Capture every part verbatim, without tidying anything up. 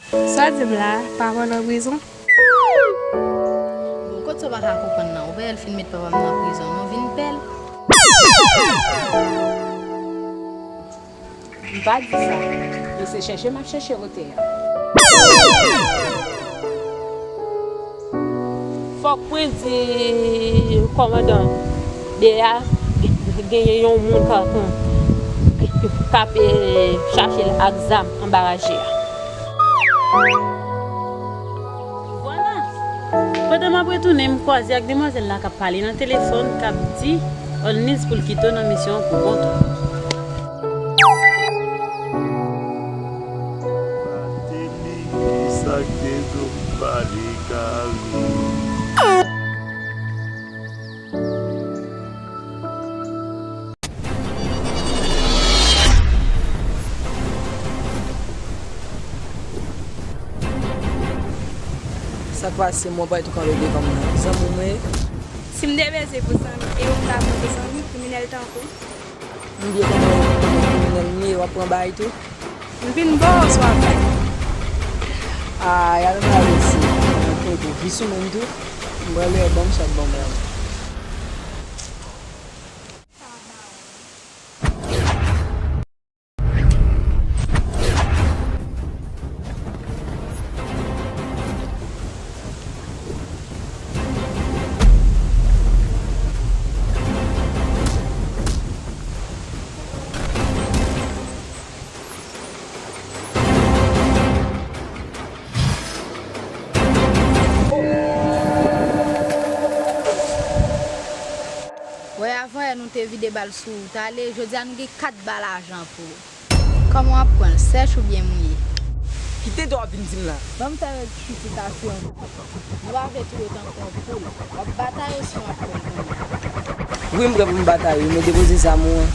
Sa w di m la, papa w nan prizon? Bon, kot sa w pa ka konprann nan? Ou pa wè l fin met papa m nan prizon, non, vin pè l. M pa di sa. Men se chèche m ap chèche kote a. Fòk mwen di kòmandan de a genyen yon moun k ap, k ap, eh, chache l ak zam anba raje a. Vwala! Pandan m ap retounen, m kwaze ak demwazèl la k ap pale nan telefòn, k ap di Olnice pou l kite w nan misyon an pou kont ou. Martelly, kisa k te di w m pale Carly? Sa k pase, mwen pa tou kanpe devan m nan. Zanmi mwen. Si m te bezwen pou zanmi, e ou m ta pran pou zanmi, kriminèl tankou. M byen konnen w kriminèl m ye, w ap pran bagay tou. M vin ba w sou afè. A, y a menm la resi. Mwen tou, vi sou menm tou. M pran lè, ban m chat, ban m lè. Wè, avan yè nou te vide bal sou ou, tale, jodi a nou gen kat bal ajan pou ou. Kòman w ap pran l, sèch oubyen mouye? Kite do w ap vin di m la. Ban m fè yon ti sitasyon. Nou pa vle touye w tankou yon poul. W ap batay osnon w ap pran l kounye a? Wi, m prè pou m batay, wi, men depoze zam ou an.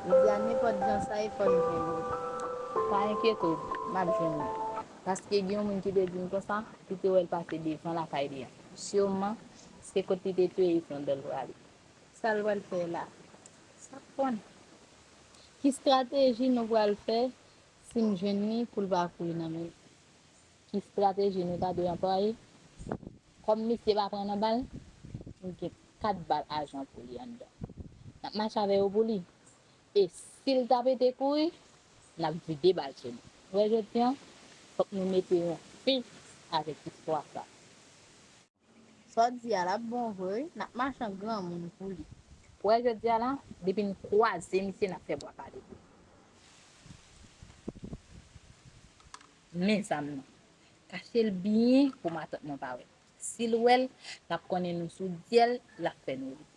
Jodi a, nenpòt jan sa ye, fò n jwenn li. Pa enkyete w, m ap jwenn li. Paske gen yon moun ki te di m konsa, li te wè l pase devan lakay li an. Siman, se kot li te touye Yves lan dan l prale. Sa l pral fè la? Sa k konn. Ki estrateji nou pral fè si n jwenn li pou l pa kouri nan men nou? Ki estrateji nou ta dwe anplwaye? Kòm misye pa pran nan bal, nou gen kat bal ajan pou li anndan. N ap mache avè yo pou li. E si l ta pete kouri, n ap vide bal sou li. Ou wè jodi a, fòk nou mete yon fen avèk istwa sa. Sa w di a la bon vre wi, n ap mache an granmoun pou li. Ou wè jodi a la, depi n kwaze misye, n ap fè bwa kale pou li. Men zam nan. Kache l byen pou matant mwen pa wè. Si l wè l, l ap konnen nou sou dyèl, l ap fè nou rete.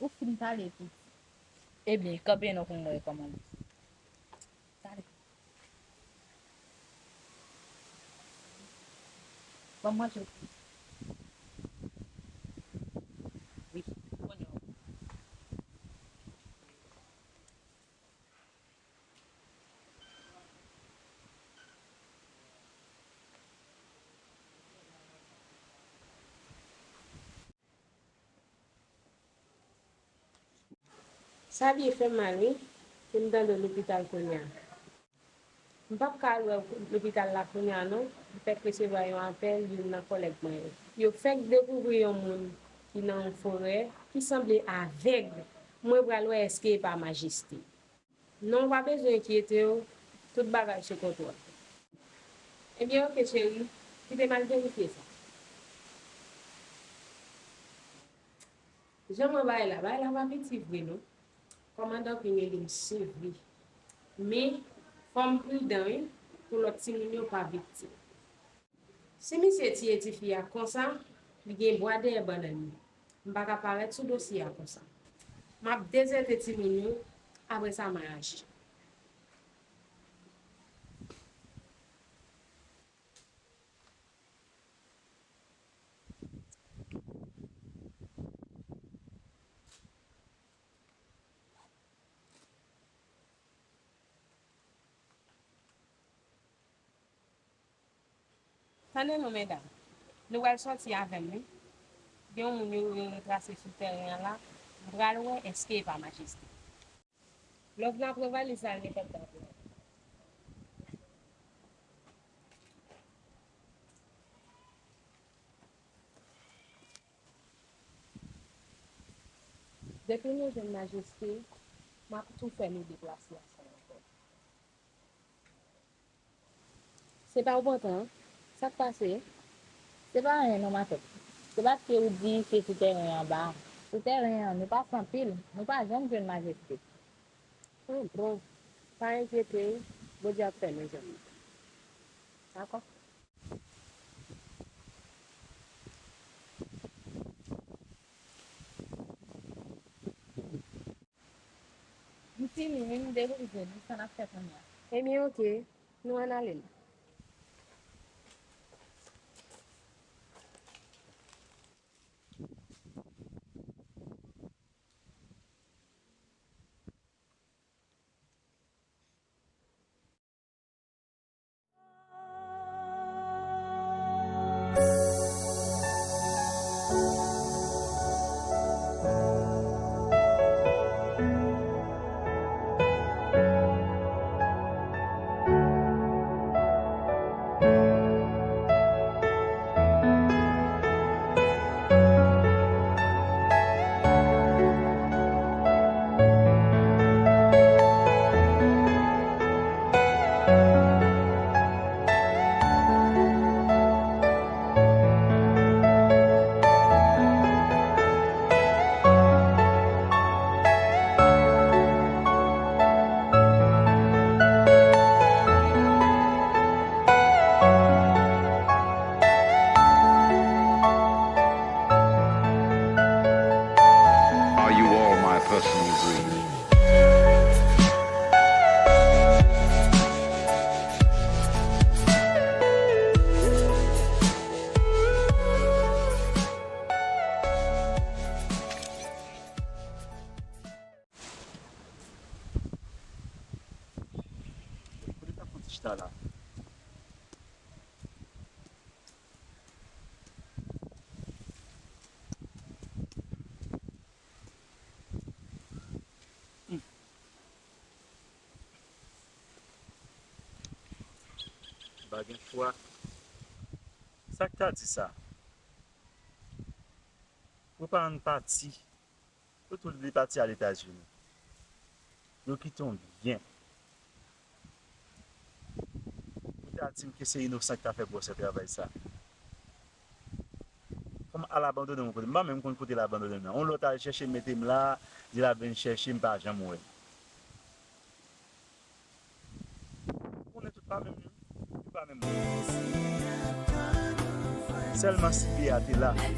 Ou fin pale piti. Ebyen, kanpe non pou m wè kòman l ye. Gade. Ban m manje w. Wi, konnen w. Sa byen fè m mal wi, ke m tande w lopital kounye a. M p ap ka al wè w lopital la kounye a non, m fèk resevwa yon apèl youn nan kòlèg mwen yo. Yo fèk dekouvri yon moun ki nan yon forè, ki sanble avèg. Mwen pral wè èske e pa majeste. Non, w pa bezwen enkyete w, tout bagay sou kontwòl. Ebyen, oke, cheri, kite m al verifye sa. Jan m wè bagay la, bagay la pa piti vre, non. Kòmandan Queen ede m sevre. Men, fò m pridan, wi, pou lòt timoun yo pa viktim. Si misye tiye tifi a konsa, li gen bwa dèyè bannann li. M pa ka parèt sou dosye a konsa. M ap dezète timoun yo, apre sa m a aji. Tande non, medam. Nou pral sòti avè m, wi. Gen yon moun yo, yo retrase sou tèren an la. M pral wè èske e pa majeste. Love nan pran valiz la, li fèk dapre. Depi nou jwenn majeste, m ap tou fè nou deplase ansanm avè l. Se pa w pantan, sa k pase? Se pa anyen non, matant. Se paske ou di se sou tèren anba a. Sou tèren an, nou pase anpil, nou pa janm jwenn majeste. Hum, bon, pa enkyete w, Bondye ap fè nou jwenn li. Dakò. M tini wi, m dekouvri li, sa n ap fè kounye a? Ebyen, oke, nou ann ale l. Are you all my personal dream? Kote ta fon ti chita la? Hmm. Pa gen fwa. Sa k ta di sa? Pou pa ann pati. Yo tou li pati al Etazini. Yo kite yon byen. Ou ta di m ke se Inosan ki ta fè gwosè travay sa. Fò m al abandone m yon kote. M pa menm konn kote l abandone m nan. Yon lòt al chèche m, mete m la, di l ap vin chèche m, pa janm wè l. Konnen tout pa menm non. Tout pa menm non. Sèlman si Bea te la, m konnen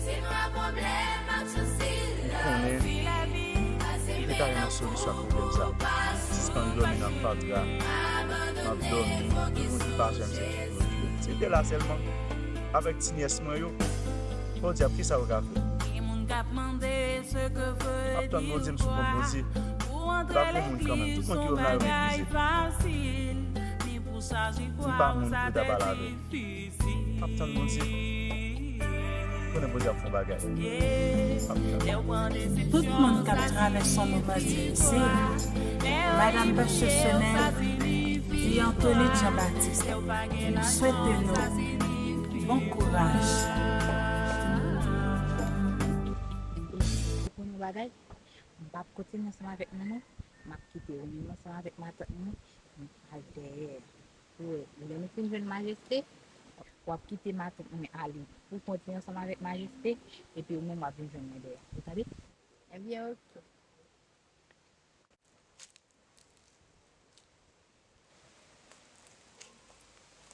li te ka gen yon solisyon ak pwoblèm sa. Sispann dòmi nan fatra. M ap dòmi, tout moun ki pase m se ti dlo. Si li te la sèlman, avèk ti nyès mwen yo, podyab, kisa yo ka fè? M ap tann Bondye, m sou kont Bondye. M pa pou moun kanmenm. Tout moun ki wè m la, yo meprize. M pa moun pou yo ta pale avè m. M ap tann Bondye. Konnen Bondye ap fè yon bagay. M ap tann. Tout moun k ap travèse yon moman difisil, Madanm Pastè Chanel, Guy Anthony Jean Baptiste, swete nou bon kouraj. Ou konn yon bagay? M p ap kontinye ansanm avèk nou non. M ap kite ou menm ansanm avèk matant nou. Nou pral dèyè. Ou wè, lè nou fin jwenn Majeste, w ap kite matant mwen ale pou kontinye ansanm avèk Majeste, epi ou menm w ap vin jwenn mwen dèyè. Ou tande? Ebyen, oke.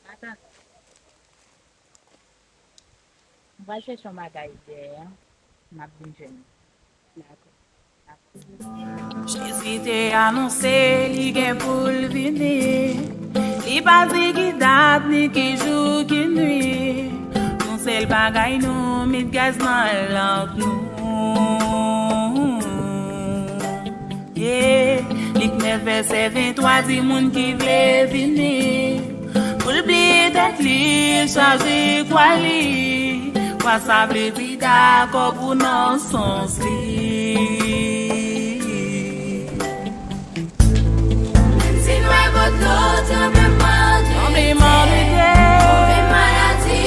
Matant, m pral chèche yon bagay dèyè, m ap vin jwenn ou. Dakò. Jezi te anonse li gen pou l vini. Li pa di ki dat, ni ki jou, ki nwi. Yon sèl bagay nou met gaz nan lanp nou. Yeah. Lik nèf vèsè venntwa di moun ki vle vini. Pou l bliye tèt li, chaje kwa li. Kwa sa vle di dakò pou nan sans li. Menm si nwè kou dlo, tranbleman de tè, move maladi,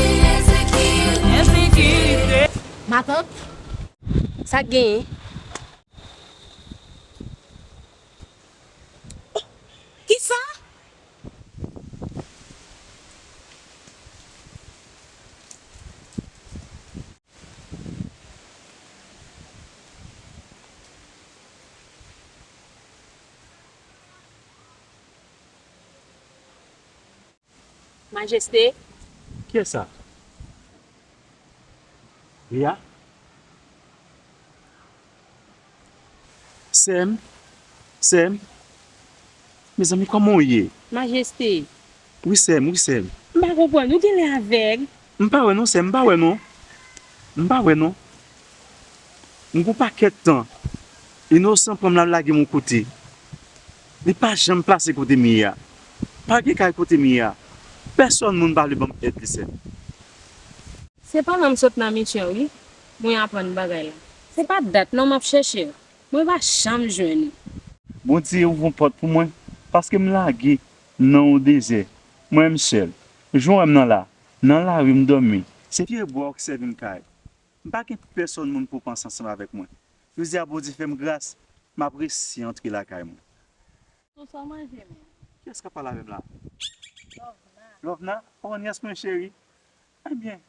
ensekirite. Matant, sa k genyen? Kisa? Majeste. Kiyès sa? Lia? Sè m? Sè m? Mezanmi, kòman w ye? Majeste. Wi, sè m, wi, sè m. M pa konprann, ou genlè avèg. M pa wè non, sè m, m pa wè non. M pa wè non. M gon pakèt tan. Inosan pran m, l al lage m yon kote. Li pa janm pase kote m ye a. Pa gen kay kote m ye a. Pèsòn moun pa vle ban m èd li, sè m. Se pa la m sot nan misyon wi. Mwen aprann bagay la. Se pa dat non m ap chèche w. Mwen pa janm jwenn ou. Bondye ouvri yon pòt pou mwen, paske m lage nan yon dezè. Mwen menm sèl. Jan w wè m nan la, nan lari m dòmi. Se pye bwa w k sèvi m kay. M pa gen pèsòn moun pou panse ansanm avèk mwen. Jodi a Bondye fè m gras, m ap resi antre lakay mwen. Sou sa w manje menm? Kiyès k ap pale avè m la? Lovna. Lovna? Oh, nyès mwen cheri. Ebyen,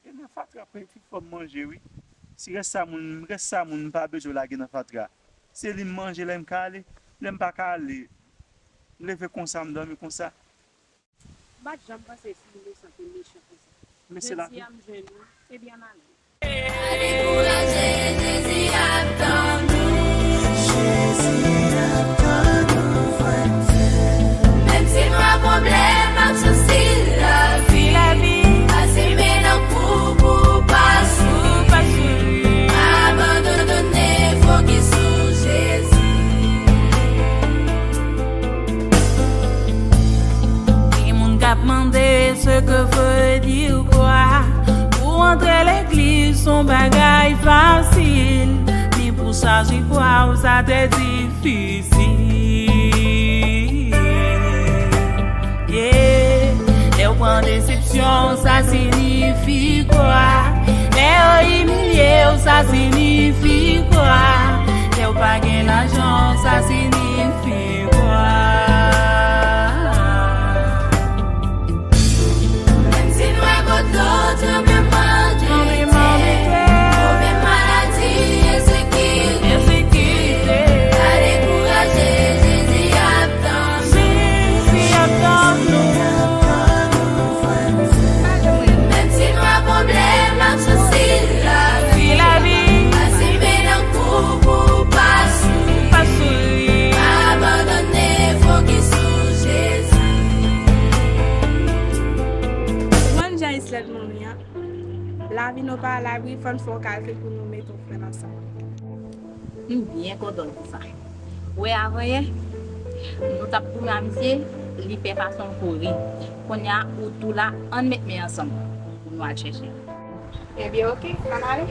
e nan fatra pou fi fò m manje wi. Si rès sa moun, rès sa moun m pa bezwen lage nan fatra. Se li m manje lè m ka ale, lè m pa ka ale. M leve konsa, m dòmi konsa. M pa t janm panse si Inosan te mechan konsa. Men se la. Jodi a m jwenn ou, ebyen ann ale. Pa dekouraje, Jezi ap tann ou. Jezi ap tann ou, frè m, sè m. Menm si nou a pwoblèm ak sousi lavi, pa simen nan kou pou pa swiv. Abandone, fokis sou Jezi. Gen moun k ap mande, ce que veut dire quoi? Pou antre legliz se yon bagay fasil, men pou chaje kwa w sa trè difisil. Yeah. Sa siyifi kwa? Lè yo imilye w, sa siyifi kwa? Lè w pa gen lajan, sa siyifi kwa? Menm si nou wè gwo dlo, tranblemanntè, move maladi, ensekirite, pa dekouraje, Jezi ap tann nou. Jezi ap tann nou. Menm si nou ap pwoblèm ak sousi lavi, pa simen nan kou pou pa souri, pa abandone, fokis sou Jezi. Konn jan Islèt Manmi an, lavi nou pa labri, fò n fè w kalkil pou nou mete w frè nan sa. M byen kontan pou sa. Ou wè avanyè, nou t ap goumen a misye, li fè fason l kouri. Kounye a, ou tou la, ann met men ansanm pou nou al chèche l. Ebyen, oke, ann ale.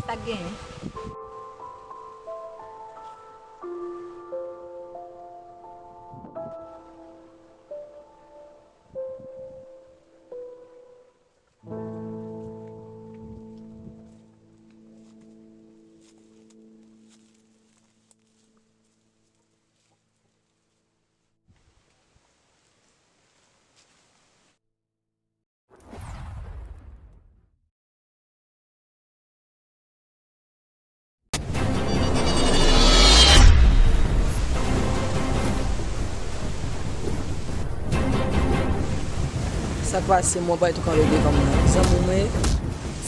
Sa k genyen? Sa k pase, mwen pa tou kanpe devan mwen. Zanmi w mwen ye?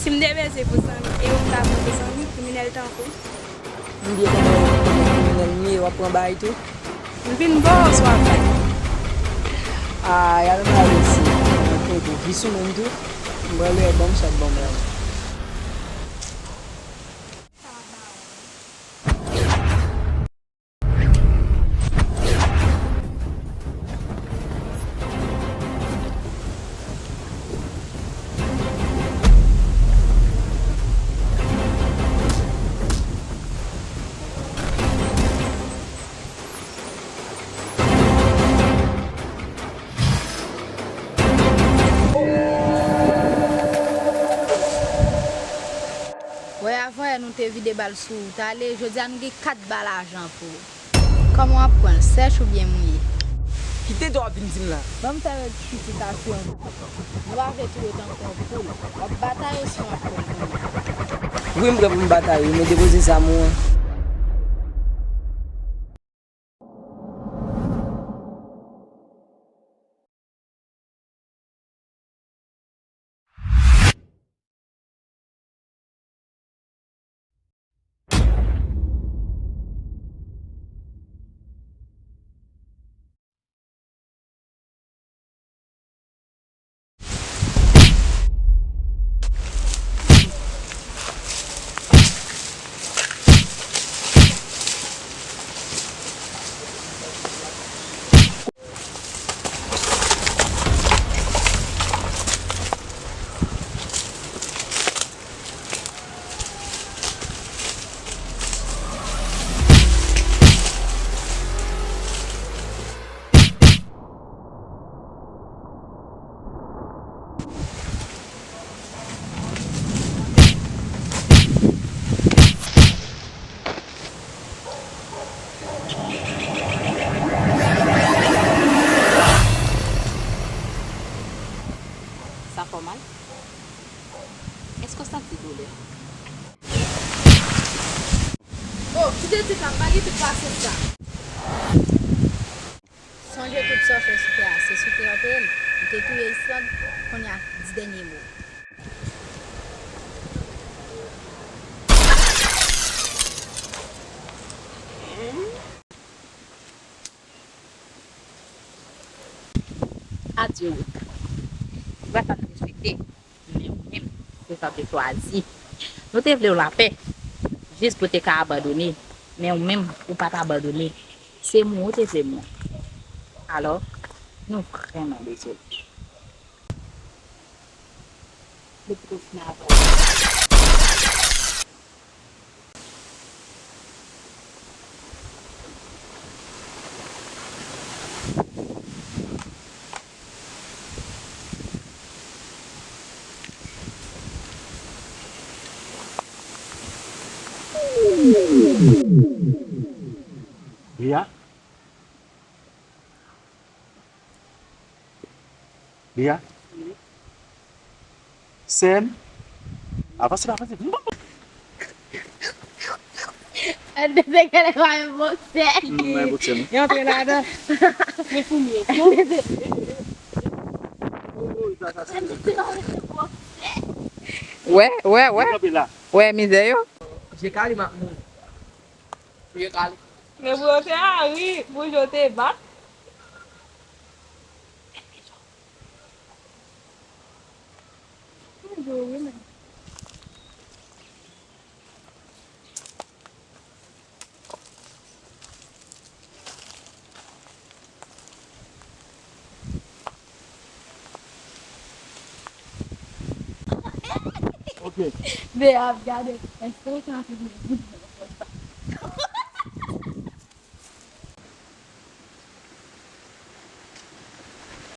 Si m te bezwen pou zanmi, e ou m ta pran pou zanmi, kriminèl tankou w? M byen konnen w kriminèl m ye, w ap pran bagay tou? M vin ba w swa fè. A, y a menm la resi. Mwen tonton vi sou moun tou. M pran lè ban m chat ban m la. Wè, avanyè nou te vide bal sou ou, tale, jodi a nou gen kat bal ajan pou ou. Kòman w ap pran l, sèch oubyen mouye? Ki tenten w ap vin di m la? Ban m fè yon ti sitasyon. Nou pa vle tou yo tankou yon poul. W ap batay osnon w ap pran l? Wi, m prè pou m batay, wi, men depoze zam ou an. Sa w fè sou tè a, se sou tè w te ye l. Ou te touye Islande, kounye a, di dènye mo. Adye, Ruth. Se pa sa m te swete. Men ou menm, se sa w te chwazi. Nou te vle w lapè, jis pou w te ka abandone. Men ou menm, ou pa t abandone. Se mouri w te vle mouri. Alò, nou vrèman dezole. Depi w fin avè w. Lia? Lia? Sè m? Avanse la, avanse. An de se kèlè pa yon boksè. Non, mwen boksè, non. Yo antre ladan. Men pou mwen. Wè, wè, wè. Kanpe la. Wè mizè yo. Je kale m ap mouri. Je kale. Men pou yo te a ri, pou yo te bat. Ok. Be ap gade. Èske w ka fè yon bout nan fòs sa?